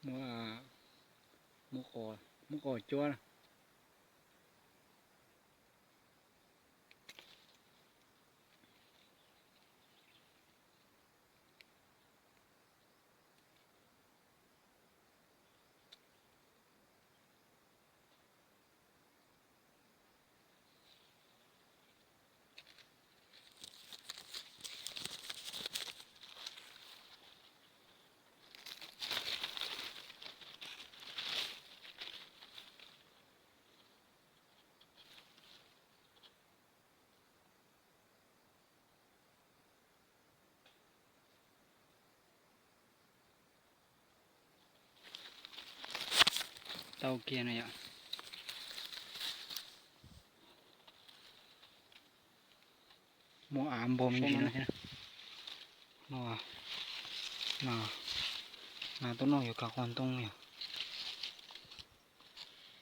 Muab, muab qos, muab qos cuab na. Tau kiag no yom. Muaj av npog me ntsis no thiab. No, no, no tuaj noj yuav kav quas ntoo yom.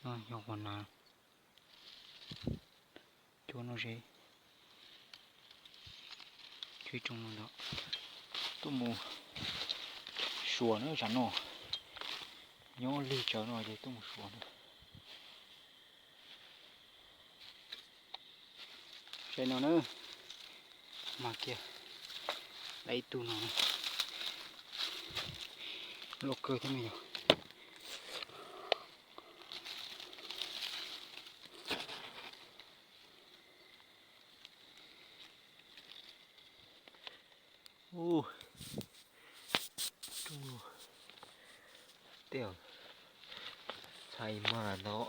No yog quas nav. Cua no seb, tsib tsoo no ntag. Tuaj mus suav na tsam no, nyob lig tsawv no ces tuaj mus suav na. Saib no na, mas kiag, lawv ib tug no, loj kawg thiab me yog. Ub, tej txhais mas ntau.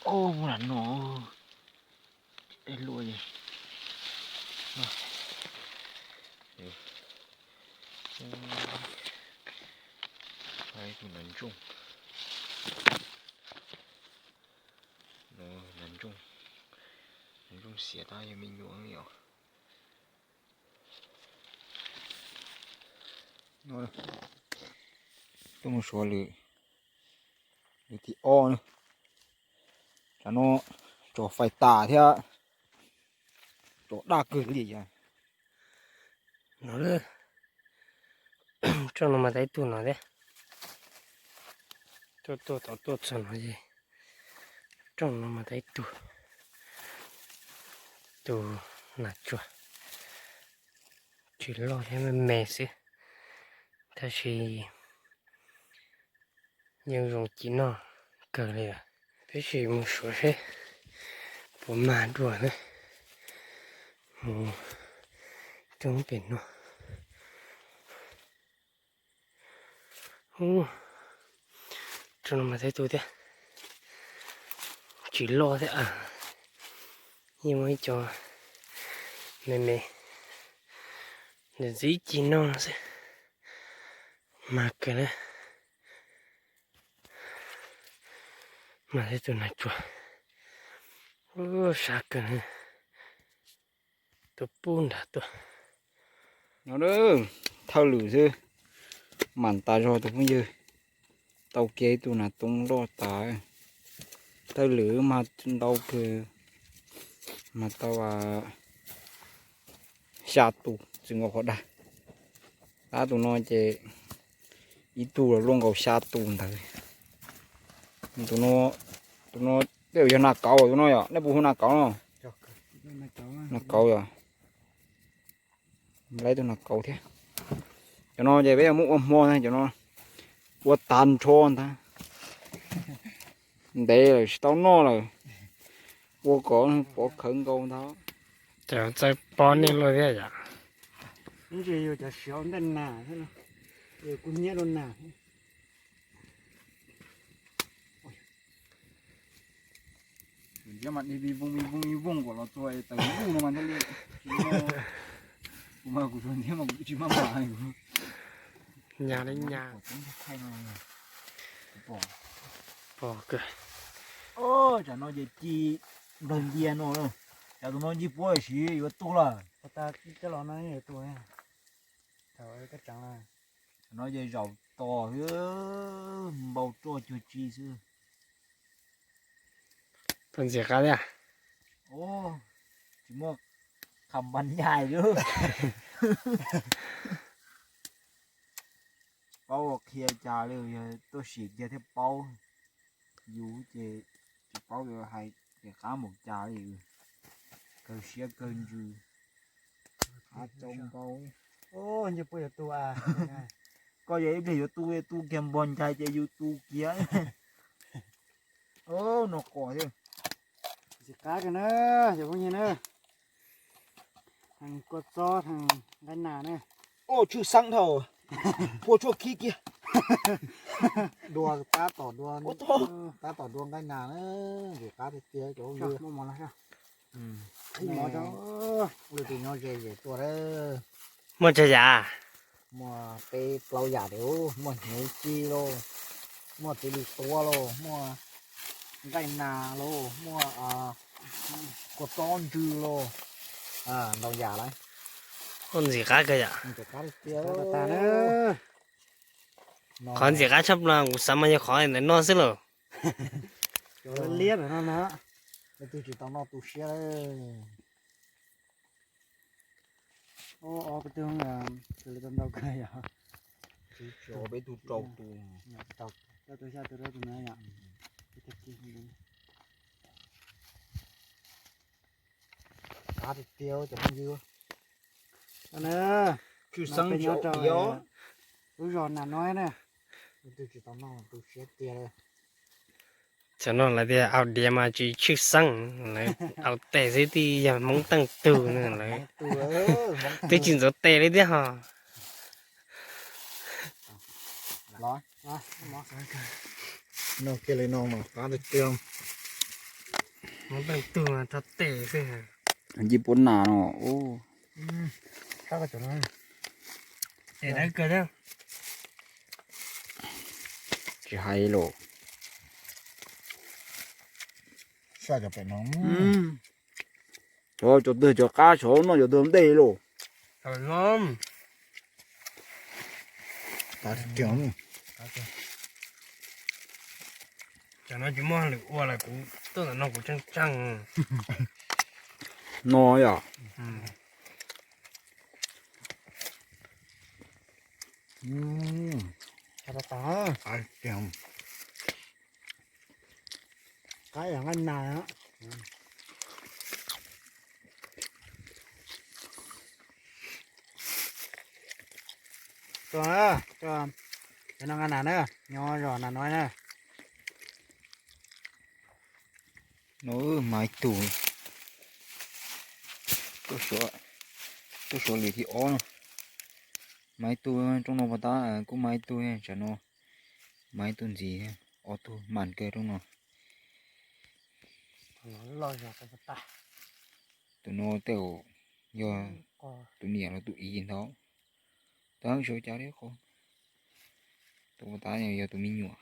Ub, muaj lam no. Ej luaj li. Ib tug nas ntsooj. No, nas ntsooj, nas ntsooj xiav tab yog me nyuam li os. Tuaj mus suav lwm, lwm thib ob na. Tsam no tsom fais tas thiab, tsom daj kawg li. No, rooj no mas tau ib tug no thiab. Tuaj tuaj tau tuaj txog no es rooj no mas tau ib tug, tus nas tsuag, tsis loj thiab, me me xwb, tab sis yeej zoo ci noj kawg li lawm. Peb sim mus suav seb puas mag dua na. Mus rau pem no. Ub, rau no mas tau ib tug thiab. Tsis loj thiab, yeej muaj ib co me me ntxim ci noj xwb. Mag kawg na. Mag thiab tus nas tsuag. Ub, sab kawg na. Tuaj pub nrad tuaj. No, thawj lwm xwb, mam tas zog tus phooj ywg. Tau kiag ib tug nas tub loj tas. Thawj lwm mas ntau kawg, mas tau xya tus txwm nkaus qhov dag. Tab tus no ces ib tug los luaj nkaus xya tus ntawd. Tus no, tus no tej zaum yog nas kauv tus no yom, nej puas hu nas kauv no? Nas kauv yom. Lawv tus nas kauv thiab. Cov no ces peb yuav muab ua hmo na, cov no ua tag nrho ntag. Ntev lawm tsis tau noj lawm. Ua kom pov khawv nkaus ntag. Cov txawj pob nej luaj thiab yom. Ntsis yus cov siav ntej nas thiab, kuv nyiab rau nas. Tus ntiab mas dig vij vooj vij vooj vij vooj kom los txog taws nkuj no mas thiaj li. Kuv mas kuv tus ntiab mas kuv tsis maj mam kuv. Nyas li nyas. Pom kawg. Tsam no ces ci nplawg ncia no. Tsam tus no nci puab siv yuav tuag lawm. Cov los no yuav tuag. Thaum koj tseev no ces zaum tos xwb, npau roj cuag tsi xwb. Tus ntxim qab thiab. Tsis muaj, Qhov npas ncaig lub. Paub ua qhia cas li, yog tuaj sim kiag thiaj paub. Yus ces tsis paub yuav hais tias qab npaum cas li. Kawg siab kawg ntsws. Qab coob npaum. Nce puas yuav tu a? Koj yog ib pliag yuav tu, tu kiag npog ncaig ces yus tu kiag. No quas thiab. Ntxim qab kawg na, cov phooj ywg na. Theej kua txob, theej nqaij nas na. Tshwj xeeb dhau, phua tshuaj khib kiag. Dua tab tom dua, tab tom dua nqaij nas na. Ntxim qab tiag tiag cov phooj ywg. Muaj mov los, ib mov rau lwm tus nyob ze ze tuaj na. Muaj tsawg yam? Muaj peb plaub yam li, muaj hnyuv ci lauj, muaj txiv li tuab lauj, muaj nqaij nas lauj, muaj kua txob ntsws lauj, ntau yam lawm. Ntxim qab kawg yom. Ntxim qab tiag. Qhov ntxim qab tshaj plaws kuv xav mas yog qhov ntawm no xwb lauj. Liab no na. Leej twg tsis tau noj tu siab. Ob peb tug ntau kawg yom. Peb tug rau tus, rau tus xya tus rau tus na yom. Qab tiag tiag cov phooj ywg. Tshwj xeeb nyob rau lub zos Nas Noib na. Leej twg tsis tau noj tu siab tiag. Cov no lawv tias au diav mas tsis tshwj xeeb, lawv au tes xwb, twb yog Hmoob teej tug na, lawv twb tsis ntxuav tes li thiab ho. Noj kiag li no mas qab tiag tiag. Hmoob teej tug rho tes xwb. Yij puab nas no. Tsis hais los. Cov twg cov qab saud noj cov twg ntej lauj. Cov no tsis muaj lwm ua lawm, kuv tuaj ntawm no kuv tseem tseem no yom. Qab yam nqaij nas. Cov no nqaij nas na, nyob zos Nas Noib na. No mas ib tug, tuaj suav lwm thib ob no. Mas ib tug roob no puas tab kuj mas ib tug, tsam no mas ib tug ntxiv, ob tug mas kawg roob no. Tus no tej zaum yog tus niam los tus txiv ntawd. Tab sis cas li qhov tus puas tab yog tus me nyuam.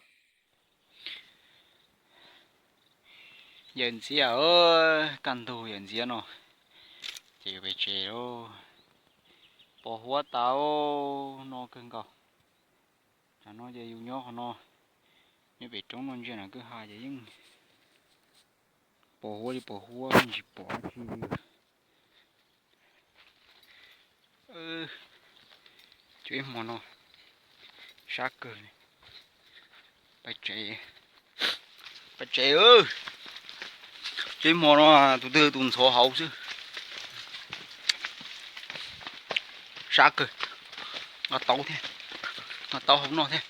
Yawm ntxiab, kaj ntug yawm ntxiab no ces yuav pem tsev lauj. Pos huab tas no kawg nkaus. Tsam no ces yus nyob qhov no, nyob pem roob no ntsia no kwj ha ces yeej pos huab li pos huab, tsis pom dab tsi li. Cov ib hmo no sab kawg li. Pais tsev, pais tsev. Cov ib hmo no tus twg tus ntxhov hauv xwb. Sab kawg. Nqa taub thiab, nqa taub hau noj thiab.